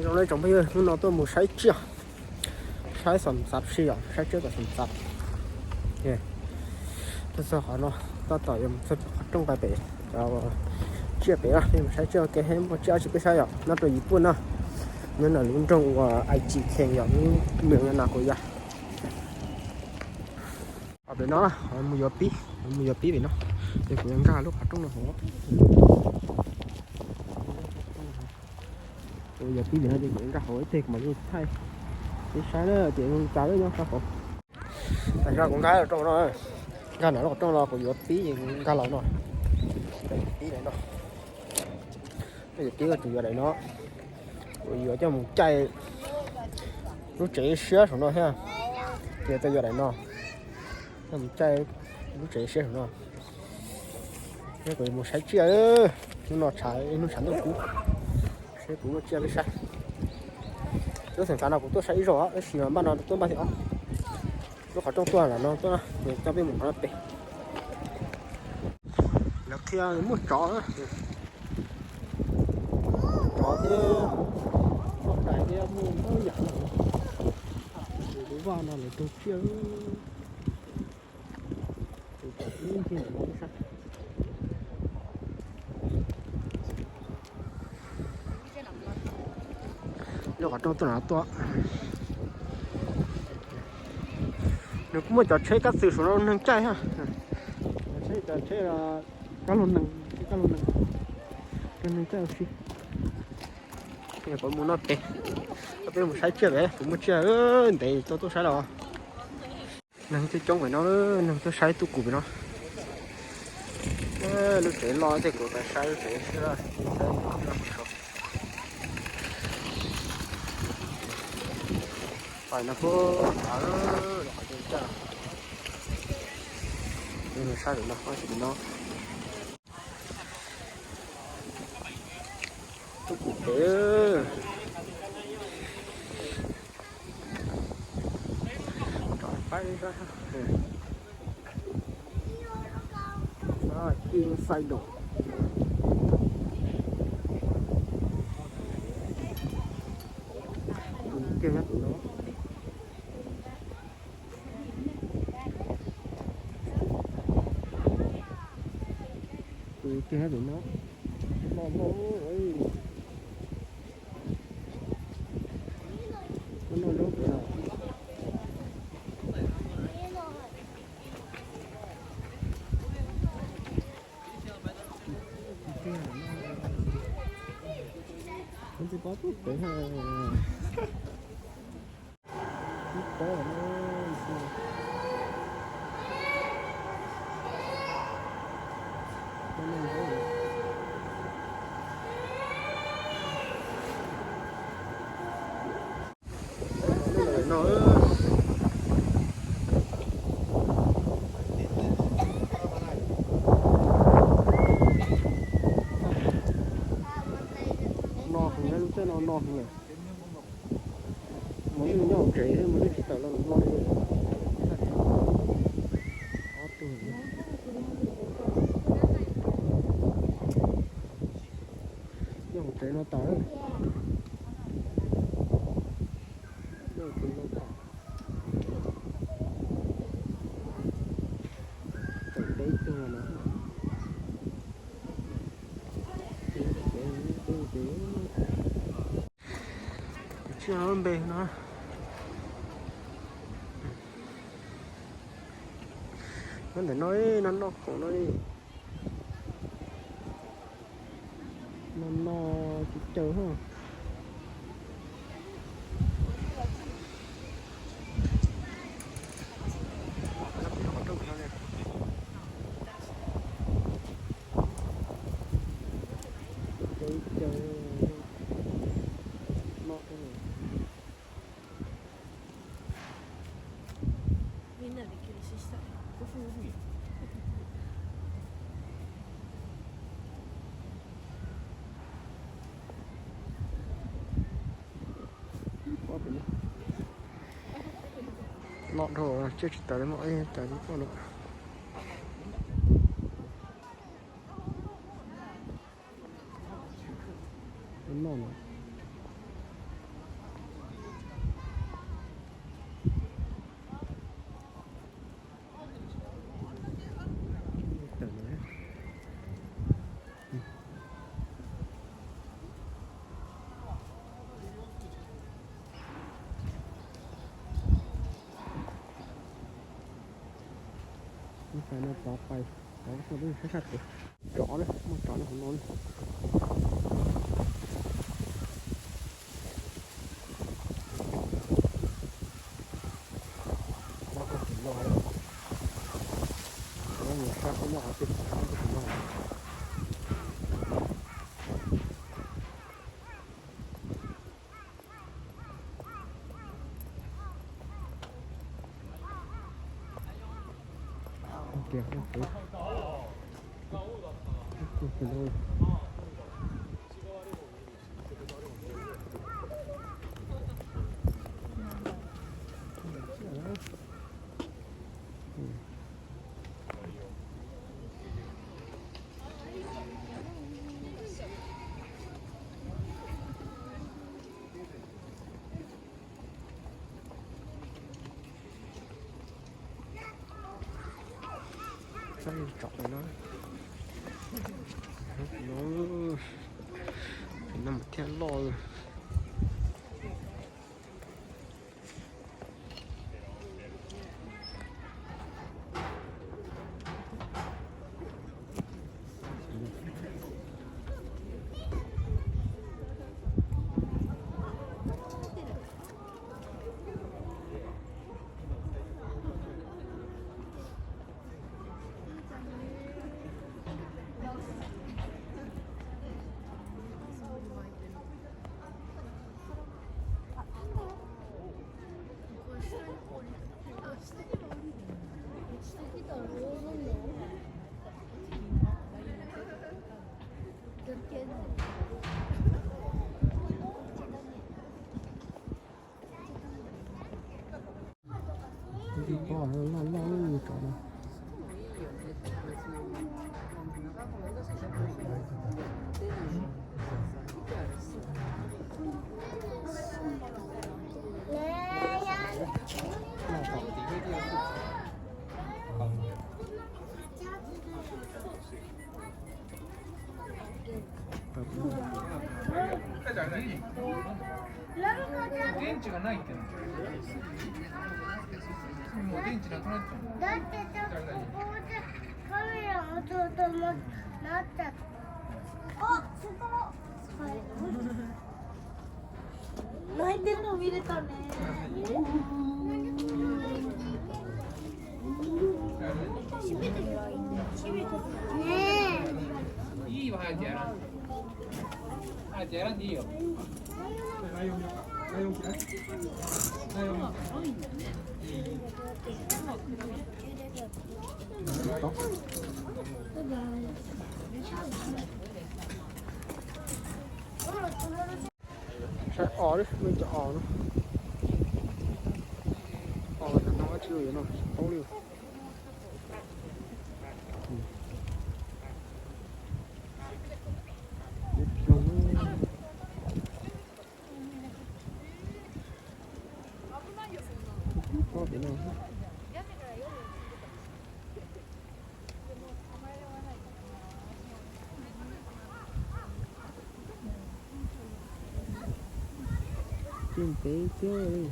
Zoo li tsoom phooj ywg, hnub no tuaj mus saib tsiaj, saib xom xav si yom, saib tsiaj tom xom xav. Tuaj txog qhov no, tab tom yuav mus txog qhov rooj nqa pem cov tsiaj pem na, peb mus saib tsiaj ua ke, muaj tsiaj tsis peb saib yom, nyob rau Yiv Pum na, nyob ntawm lub nroog uas Ais Tsis Khees yom, lub nroog nyob na kuv yog. Pem no, mus yuav pib, mus yuav pib pem no, ces kuv yuav nkag lub qhov rooj no hauv. Kuv yuav pib pem no ces kuv yuav nkag hauv ib teg kuv mam li thaij peb saib na, ces zoo li cas nyob rau hauv. Tam sim no kuv nkag lub rooj no, nkag nram lub qhov rooj no kuv yuav pib ces kuv nkag los no, pib daim no. Yuav pib kuv yuav daim no, kuv yuav coj mus caij lub tsev siab saum no thiab, ces tau yuav daim no coj mus caij lub tsev siab saum no. Thiab kuv mus saib tsiaj, hnub no tshav, hnub tshav ntuj kub, seb puas muaj tsiaj peb saib. Lub xeem xav no kuv tuaj saib ib zaug, tab sis mas npaj no tuaj npaj thib ob. Lub qhov rooj tuaj lam no tuaj, coj peb mus qhov no pem. Lawv qhia muaj tsov, tsov thiab muaj dais thiab muaj ntau yam no. Lub vaj no lawv raug tsiaj. Lub qhov rooj tuaj no tuaj. Nws kuj muaj cov tsheb kab xwm saum no neeg caij thiab. Cov tsheb, cov tsheb kab laug neeg, kab laug neeg, neeg caij ua si. Peb mus noj pem, peb mus saib tsiaj pem, kuv muaj tsiaj ntev tuaj tuaj saib los. Neeg coob coob pem no, neeg tuaj saib tuaj kuv pem no. Lub tsev loj tej kuv tas saib lub tsev siab. Pais no puag saib pem no, no. Tuaj kuv pem. Inside door. Kiag nyob pem no. Kiag nyob pem no. Loj loj. Loj loj pem no. Ntxim pab tub pem ha. Tub pab no. No heev, lub caij no no heev lawm. Mus nyob hauv tsev, mus nyob tsis tawm los no li. Ob tug. Nyob hauv tsev no tas. Nyob hauv tsev no tas. Tseem peb tug no. Tsis lub npe no. Nyob ntawm no, no noj khoom no. No no tsis caw ha. Noj dhau, tsiaj tsis tawm li, muaj ib tawm li poj no. Noj no. Pais no tod pais, tod txog lub sab sab tid. Tsov na, muaj tsov nyob hauv no na. Tus no, tus no, tus no. Sab tsom no, no, no mas thiaj loj. Loj loj tsov no. Ib vas hais tias, hais tias nti yom. Saib os, muaj cov os no. Os no tsis yuav no tsis paub li. Cig ntev thiab li.